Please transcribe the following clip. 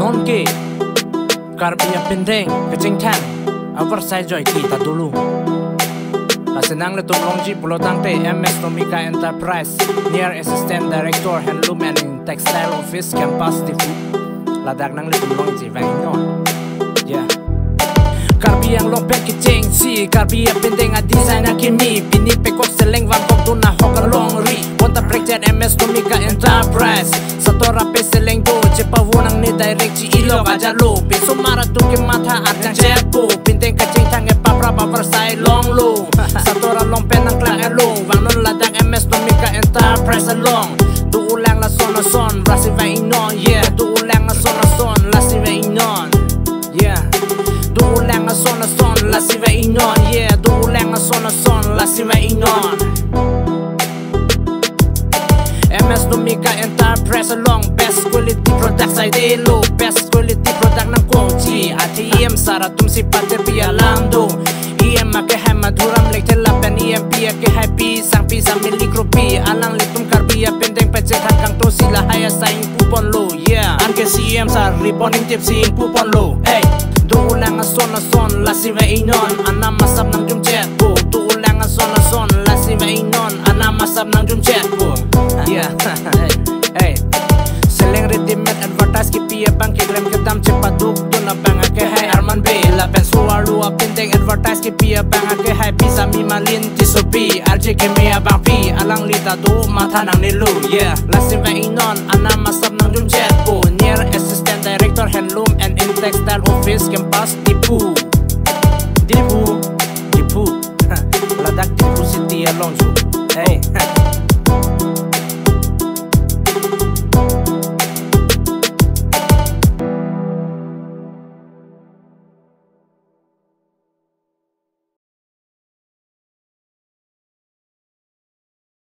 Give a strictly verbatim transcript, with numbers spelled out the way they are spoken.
Anke Karbi apindeng kachingthang avarsai joike ta dolo. Lasi nanglitum longji pulo tangte M S Nomika Enterprise near Assistant Director Handloom and Textile Office Campus Diphu, ladak nanglitum longji vangnon. Yeah. Karbi Anglong pen kechengsi, Karbi apindeng a-design akimi, pini pekok seleng vangkok dun ahok alongri. Bonta prekchet M S Nomika Enterprise. Satora pe seleng do, chepavo nangne direct chi-ilok ajatlo. Pen osomar atum kematha arjang chepo, pindeng kachingthang ke paprap avarsai longlo. Satora along pen nangklang-etlo, vangnon ladak M S Nomika Enterprise along. Do-olang lason ason, lasi vangnon, yeah. Do-olang lason ason, lasi vangnon. Yeah. Do-olang lason ason, lasi vangnon, yeah. Do-olang lason ason, lasi vangnon. M S Nomika Enterprise along best quality products aidelo, best quality product nangkokji. Athe E M sar atum si patepi alam do. E M akehai Madhuram Lekthe lapen E M P akehai Pi Sangpi Samili Kropi, alanglitum Karbi apindeng pachethang kangtongsi lahai asai ingpuponlo. Yeah. Anke C E M sar Ripon Ingtip si ingpuponlo. Hey. Do-olang ason ason, lasi vangnon. Anam asap nangjumchetpo. Do-olang ason ason, lasi vangnon. Anam asap nangjumchetpo. Yeah. Hey. Hey. Seleng readymade advertise kipi abang keklem kedam chepaduk dun abang akehai Arman Bey lapen so-arlo apindeng advertise kipi abang akehai Pi Sami Malin Tissopi, R J Keme abangpi, alangli ta do matha nangnelo. Yeah. Lasi vangnon.